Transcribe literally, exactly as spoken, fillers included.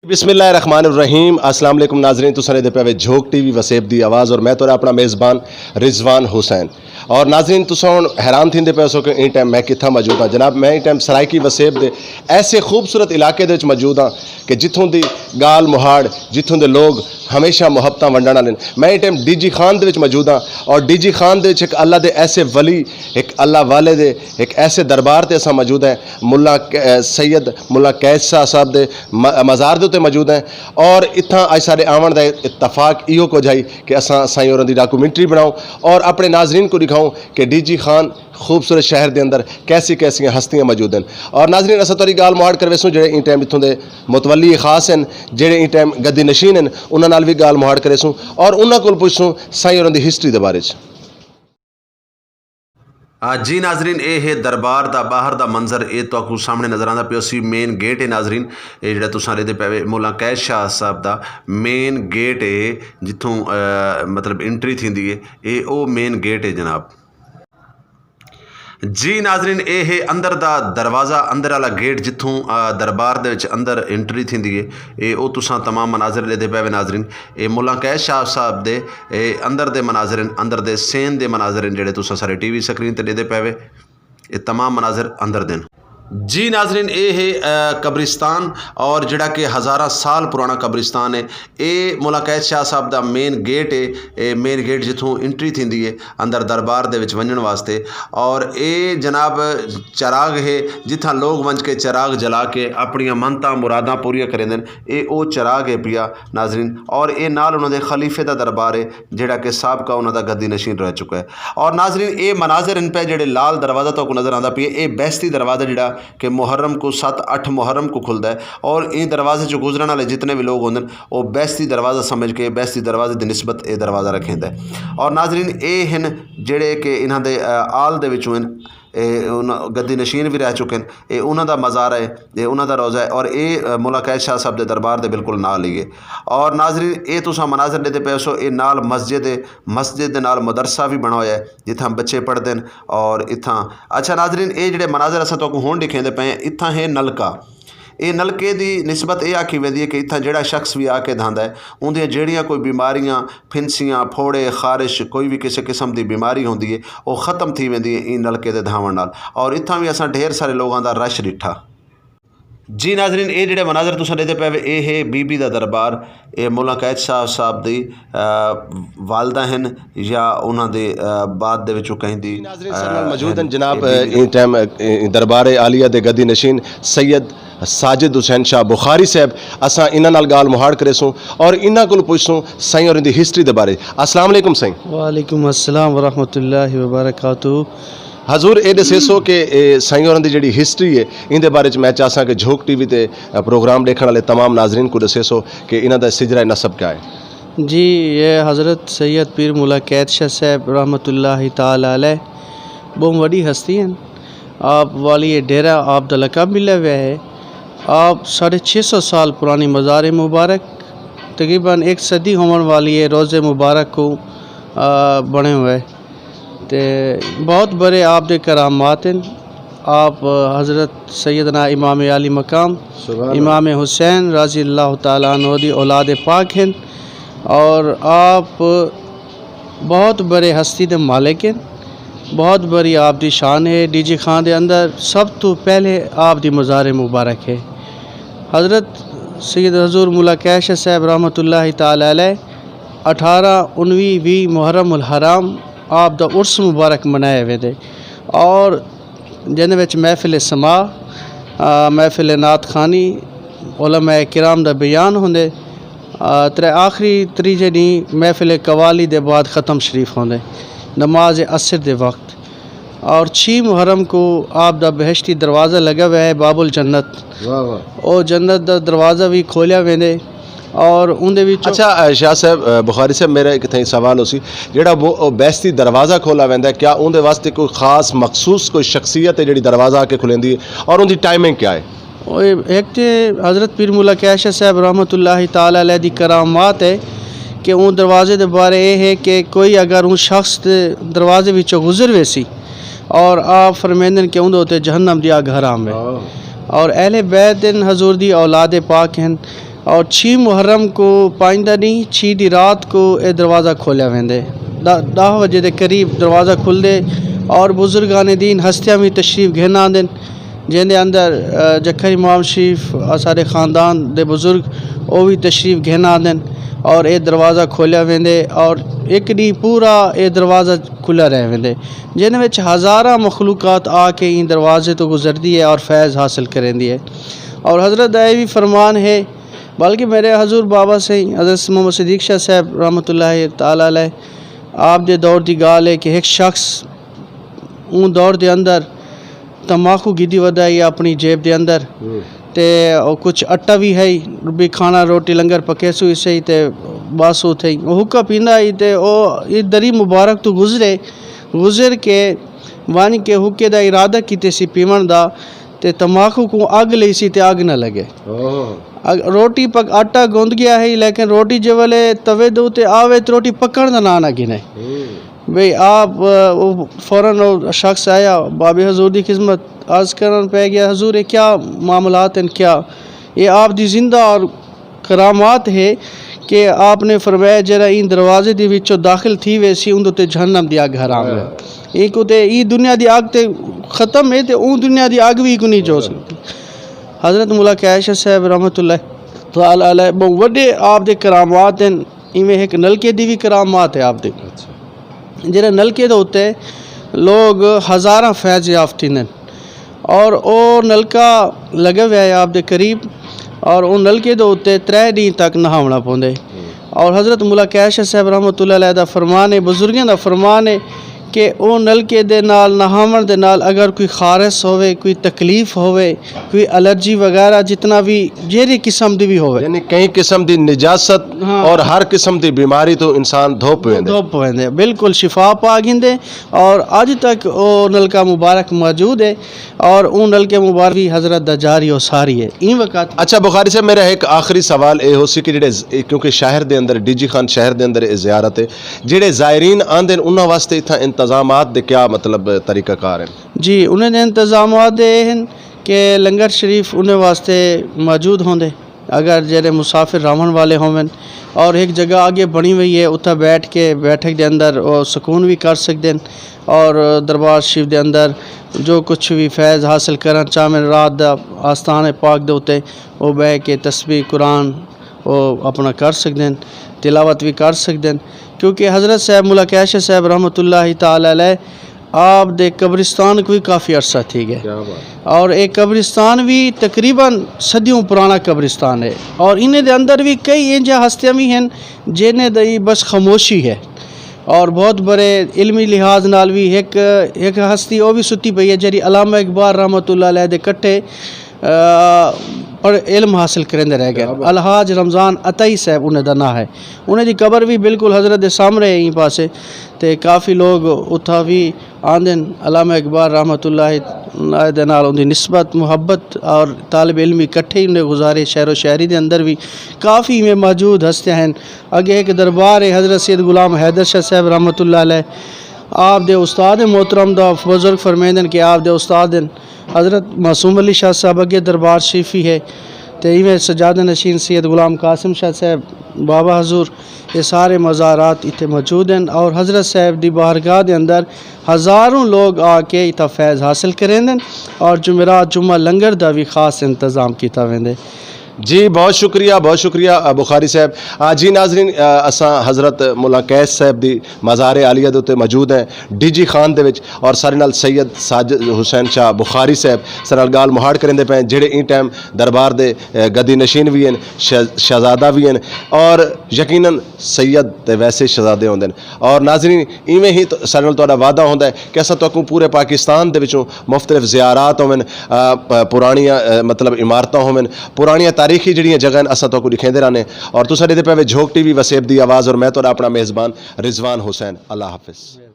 بسم اللہ الرحمن الرحیم۔ السلام علیکم ناظرین، تساں دے پے وے جھوک ٹی وی وسیب دی آواز، اور میں تہاڈا اپنا میزبان رضوان حسین۔ اور ناظرین، تساں ہن حیران تھیندے پے سو کہ این ٹائم میں کتھاں موجود ہاں۔ جناب، میں این ٹائم سرائیکی وسیب دے ایسے خوبصورت علاقے دے وچ موجود ہاں کہ جتھوں دی گال مہاڑ، جتھوں دے لوگ ہمیشہ محبتاں ونڈن والے نے۔ میں in time D G Khan دے وچ موجود ہاں، اور ڈی جی خان دے وچ ایک اللہ دے ایسے ولی، ایک اللہ والے دے ایک ایسے دربار تے اساں موجود ہیں، ملا ک-، سید ملا قید شاہ صاحب دے م-، مزار دے تے موجود ہیں۔ اور اتھاں اج سارے آون دا اتفاق ایہو کچھ ہے کہ اساں سائیں ہوراں دی ڈاکومنٹری بناؤں اور اپنے ناظرین کو دکھاؤں کہ ڈی جی خان خوبصورت شہر دے اندر کیسی کیسی ہستیاں موجود ہیں۔ اور ناظرین، اساں تہاڈی گال مہاڑ کرویسوں جڑے ان ٹائم اتھوں دے متولی خاص ہیں، جڑے ان ٹائم گدی نشین ہیں، انہاں نال بھی گال مہاڑ کریسوں اور انہاں کول پوچھسوں سائیں ہوراں دی ہسٹری دے بارے چ۔ آ، جی ناظرین، اے ہے دربار دا باہر دا منظر، اے تہاکوں سامنے نظر آندا پیو سی مین گیٹ ہے ناظرین۔ اے جڑا تساں دے پے وے مولا قید شاہ صاحب دا مین گیٹ ہے، جتھوں، آ، مطلب انٹری تھیندی ہے۔ اے او مین گیٹ ہے جناب۔ جی ناظرین، اے ہے اندر دا دروازہ، اندر والا گیٹ جتھوں، آ، دربار دے وچ اندر انٹری تھیندی ہے۔ اے او تساں تمام مناظر لیدے پے وے ناظرین۔ اے مولا قید شاہ صاحب دے، اے اندر دے مناظر ہیں، اندر دے سین دے مناظر ہیں جڑے تساں سارے ٹی وی سکرین تے لیدے پے وے۔ اے تمام مناظر اندر دے نے۔ جی ناظرین، اے ہے، آ، قبرستان، اور جڑا کہ ہزاراں سال پرانا قبرستان ہے۔ اے مولا قید شاہ صاحب دا مین گیٹ ہے۔ اے مین گیٹ جتھوں انٹری تھیندی ہے اندر دربار دے وچ ونجن واسطے۔ اور اے جناب چراغ ہے، جتھاں لوگ ونج کے چراغ جلا کے اپنیاں منتاں مراداں پوریاں کریندے نے۔ اے او چراغ ہے پیا ناظرین، اور اے نال انہاں دے خلیفے دا دربار ہے، جڑا کہ سابقہ انہاں دا گدی نشین رہ چکا ہے۔ اور ناظرین، اے مناظر ان پہ جڑے لال دروازہ تو کو نظر آندا پیا، اے بیستی دروازہ جڑا کہ محرم کو، ست اٹھ محرم کو کھلدا ہے، اور این دروازے چ گزرن والے جتنے بھی لوگ ہوندے نے، او بیستی دروازہ سمجھ کے بیستی دروازے دی نسبت اے دروازہ رکھیندا ہے۔ اور ناظرین، اے ہن جڑے کہ انہاں دے، آ، آل دے وچوں ہن، اے انہاں گدی نشین بھی رہ چکے ہیں۔ اے انہاں دا مزار ہے، اے انہاں دا روزہ ہے، اور اے، آ، مولا قید شاہ صاحب دے دربار دے بالکل نال ہی ہے۔ اور ناظرین، اے تساں مناظر دے پے سو، اے نال مسجد ہے، مسجد دے نال مدرسہ بھی بنا ہویا ہے، جتھاں بچے پڑھدے ہیں۔ اور اتھاں، اچھا ناظرین، اے جڑے مناظر اساں تہاکوں ہن دکھیندے پئے ہیں، اتھاں ہے نلکا۔ اے نلکے دی نسبت اے آکھی ویندی ہے کہ اتھاں جڑا شخص بھی آ کے دھاندا ہے، اوندیاں جڑیاں کوئی بیماریاں، پھنسیاں، پھوڑے، خارش، کوئی بھی کسے قسم دی بیماری ہوندی ہے، او ختم تھی ویندی ہے ایں نلکے دے دھاون نال۔ اور اتھاں بھی اساں ڈھیر سارے لوگاں دا رش ڈٹھا۔ جی ناظرین، اے جڑے مناظر تساں ڈیدے پے وے، اے ہے بی بی دا دربار۔ اے مولا قید شاہ صاحب دی، آ، والدہ ہن یا انہاں دے، آ، بعد دے وچوں کہیں دی، جی ناظرین، سر نال آ، موجود ہن۔ ہن جناب، اے بی بی دا۔ ایں ٹائم، اے، دربار عالیہ دے گدی نشین سید ساجد حسین شاہ بخاری صاحب، اساں انہاں نال گال مہاڑ کریسوں اور انہاں کول پوچھسوں سائیں اور ان دی ہسٹری دے بارے۔ السلام علیکم سائیں۔ وعلیکم السلام ورحمۃ اللہ وبرکاتہ۔ حضور، اے دسیسو کہ اے سائیں ہوراں دی جڑی ہسٹری ہے، ان دے بارے چ میں چاہساں کہ جھوک ٹی وی تے، اے، پروگرام دیکھن والے تمام ناظرین کو دسیسو کہ انہاں دا سجرہ نسب کیا ہے؟ جی، اے حضرت سید پیر مولا قید شاہ صاحب رحمۃ اللہ تعالی علیہ بہت وڈی ہستی ہیں۔ آپ والی یہ ڈیرہ آپ دا لقب ملا ہوا ہے۔ آپ ساڑھے چھ سو سال پرانی مزار مبارک، تقریباً ایک صدی ہونے والی ہے، روز مبارک کو، آ، بنے ہوئے۔ تے بہت بڑے آپ دے کرامات ہیں۔ آپ حضرت سیدنا امام علی مقام، سبحان اللہ۔ امام حسین رضی اللہ تعالیٰ عنہ دی اولاد پاک ہیں، اور آپ بہت بڑے ہستی دے مالک ہیں۔ بہت بڑی آپ دی شان ہے۔ ڈی جی خان دے اندر سب تو پہلے آپ دی مزار مبارک ہے۔ حضرت سید حضور ملا کیش صاحب رحمۃ اللہ تعالیٰ علیہ اٹھارہ، انوی، وی محرم الحرام آپ دا عرس مبارک منایا ویندے، اور جن وچ محفل سماع، آ، محفل نعت خوانی، علماء کرام دا بیان ہوندے، آ، ترے آخری تریجے دن محفل قوالی دے بعد ختم شریف ہوندے نماز عصر دے وقت۔ اور چھ محرم کو آپ دا بہشتی دروازہ لگا ہوا ہے، باب الجنت۔ واہ واہ۔ او جنت دا دروازہ بھی کھولیا ویندے اور اون دے وچ اچھا، اے، شاہ صاحب، اے، بخاری صاحب، میرا ایک تھیں سوال ہو سی، جڑا وہ، او بہشتی دروازہ کھولا ویندا ہے، کیا اون دے واسطے کوئی خاص مخصوص کوئی شخصیت ہے جڑی دروازہ آ کے کھلیندی ہے اور اون دی ٹائمنگ کیا ہے؟ او ایک تے حضرت پیر مولا کیشا صاحب رحمۃ اللہ تعالی علیہ دی کرامات ہے کہ اون دروازے دے بارے اے ہے کہ کوئی اگر اون شخص دے دروازے وچوں گزر ویسی اور آپ فرمیندن کہ اندر تے جہنم دی اگ حرام ہے۔ اور اہل بیت ان حضور دی اولاد پاک ہیں۔ اور چھ محرم کو پائندہ نہیں، چھ دی رات کو اے دروازہ کھولیا ویندے۔ دہ وجے دے قریب دروازہ کھل دے اور بزرگان دین ہستیاں بھی تشریف گھن آندن، جن دے اندر جکھر امام شریف، سارے خاندان دے بزرگ، او بھی تشریف گھن آندن اور اے دروازہ کھولیا ویندے اور ایک دی پورا اے دروازہ کھلا رہ ویندے، جن وچ ہزاراں مخلوقات آ کے ان دروازے تو گزردی ہے اور فیض حاصل کریندی ہے۔ اور حضرت دا اے بھی فرمان ہے، بلکہ میرے حضور بابا سے حضرت محمد صدیق شاہ صاحب رحمۃ اللہ تعالی علیہ، آپ دے دور دی گال ہے کہ ایک شخص اون دور دے اندر تماخو گدی ودا ہے اپنی جیب دے اندر، تے او کچھ اٹا بھی ہے، بھی کھانا روٹی لنگر پکے سو اسے ہی، تے بس او تھے او حکا پیندا ہی، تے او یہ دری مبارک تو گزرے، گزر کے وانی کے حکے دا ارادہ کیتے سی پیون دا، تے تماخو کو اگ لئی سی تے اگ نہ لگے۔ روٹی پک آٹا گوند گیا ہے، لیکن روٹی جے والے توے دو تے آوے تے روٹی پکڑ دا نانا گنے۔ بھئی آپ فوراً شخص آیا، بابے حضور دی خدمت عرض کرن پہ گیا، حضور یہ کیا معاملات ہیں؟ کیا یہ آپ دی زندہ اور کرامات ہے کہ آپ نے فرمایا جڑا این دروازے دی وچوں داخل تھی ویسی اون تے جہنم دی اگ حرام ہے۔ ایک تے ای دنیا دی اگ تے ختم ہے تے اون دنیا دی اگ بھی کو نہیں جو سکتی۔ حضرت مولا کیش صاحب رحمۃ اللہ تعالی علیہ بہت وڈے آپ دے کرامات ہیں۔ ایویں ایک نلکے دی بھی کرامات ہے آپ دے، جڑے نلکے دے اُتے لوگ ہزاراں فیض یافتی نے، اور او نلکا لگے ہوئے ہے آپ دے قریب، اور او نلکے دے اُتے ترے دن تک نہاونا پوندے۔ اور حضرت مولا کیش صاحب رحمۃ اللہ علیہ دا فرمان ہے، بزرگوں دا فرمان ہے کہ او نلکے دے نال نہاون دے نال اگر کوئی خارش ہوئے، کوئی تکلیف ہوئے، کوئی الرجی وغیرہ جتنا بھی جیری قسم دی بھی ہوئے، یعنی کئی قسم دی نجاست اور ہر قسم دی بیماری تو انسان دھوپ ویندے۔ دھوپ ویندے، بالکل شفا پا گھندے۔ اور اج تک او نلکا مبارک موجود ہے، اور اون نلکے مبارک بھی حضرت دا جاری و ساری ہے۔ این وقت اچھا بخاری صاحب، میرا ایک آخری سوال اے ہو سی کہ جڑے ز-، اے کیونکہ شہر دے اندر، ڈی جی خان شہر دے اندر اے زیارت ہے، جڑے زائرین آندے نے، انہاں واسطے اتھاں انتظامات دے کیا، مطلب، طریقہ کار ہیں؟ جی، انہیں دے انتظامات اے ہیں کہ لنگر شریف انہیں واسطے موجود ہوندے، اگر جڑے مسافر راون والے ہوون، اور ایک جگہ آگے بنی ہوئی ہے، اتھا بیٹھ کے بیٹھک دے اندر او سکون بھی کر سکدے ہیں، اور دربار شریف دے اندر جو کچھ بھی فیض حاصل کرنا چاہویں، رات دا آستان پاک دے اُتے او بہ کے تسبیح قرآن او اپنا کر سکدے ہیں، تلاوت بھی کر سکدے ہیں، کیونکہ حضرت صاحب مولا کیش صاحب رحمۃ اللہ تعالی علیہ آپ دے قبرستان کو بھی کافی عرصہ تھی گئے۔ اور ایک قبرستان بھی تقریباً صدیوں پرانا قبرستان ہے، اور انہیں دے اندر بھی کئی اینجا ہستیاں بھی ہیں جنہیں دی بس خاموشی ہے، اور بہت بڑے علمی لحاظ نال بھی ایک ایک ہستی او بھی ستی پئی ہے، جڑی علامہ اقبال رحمۃ اللہ علیہ دے کٹھے پر علم حاصل کرندے رہ گئے۔ الحاج رمضان عطائی صاحب انہیں دا نام ہے۔ انہیں دی قبر بھی بالکل حضرت دے سامنے ہے، ایں پاسے تے کافی لوگ اتھا بھی آندن۔ علامہ اقبال رحمۃ اللہ علیہ دے نال ان دی نسبت، محبت اور طالب علمی اکٹھے انہیں گزارے۔ شہر و شاعری دے اندر بھی کافی میں موجود ہستیاں ہیں۔ اگے ایک دربار ہے حضرت سید غلام حیدر شاہ صاحب رحمۃ اللہ علیہ، آپ دے استاد محترم دا بزرگ فرمیندن کہ آپ دے استاد ہیں حضرت معصوم علی شاہ صاحب اگے دربار شریفی ہے۔ تے ایویں سجاد نشین سید غلام قاسم شاہ صاحب، بابا حضور، یہ سارے مزارات اتنے موجود ہیں، اور حضرت صاحب دی بارگاہ دے اندر ہزاروں لوگ آ کے اتنا فیض حاصل کریں دن، اور جمعرات جمعہ لنگر دا بھی خاص انتظام کیتا ویندے۔ جی، بہت شکریہ، بہت شکریہ، آ، بخاری صاحب۔ آ، جی ناظرین، آ، اساں حضرت مولا قیس صاحب دی مزار عالیہ دے اُتے موجود ہیں، ڈی جی خان دے وچ، اور سارے نال سید ساجد حسین شاہ بخاری صاحب سارے نال گال مہاڑ کریندے پئے ہیں، جڑے این ٹائم دربار دے، آ، گدی نشین بھی ہیں، شہ-، شہزادہ بھی ہیں، اور یقیناً سید تے ویسے شہزادے ہوندے ہیں۔ اور ناظرین، ایویں ہی تو سارے نال تہاڈا وعدہ ہوندا ہے کہ اساں تہاکوں پورے پاکستان دے وچوں مختلف زیارات ہوون، آ، پ-، پرانیاں، آ، مطلب عمارتاں ہوون، پرانیاں تاریخی جڑیاں جگہ ہیں، اساں تہاکوں دکھیندے رہنے۔ اور تساں ڈیدے پے وے جھوک ٹی وی وسیب دی آواز، اور میں تہاڈا اپنا میزبان رضوان حسین۔ اللہ حافظ۔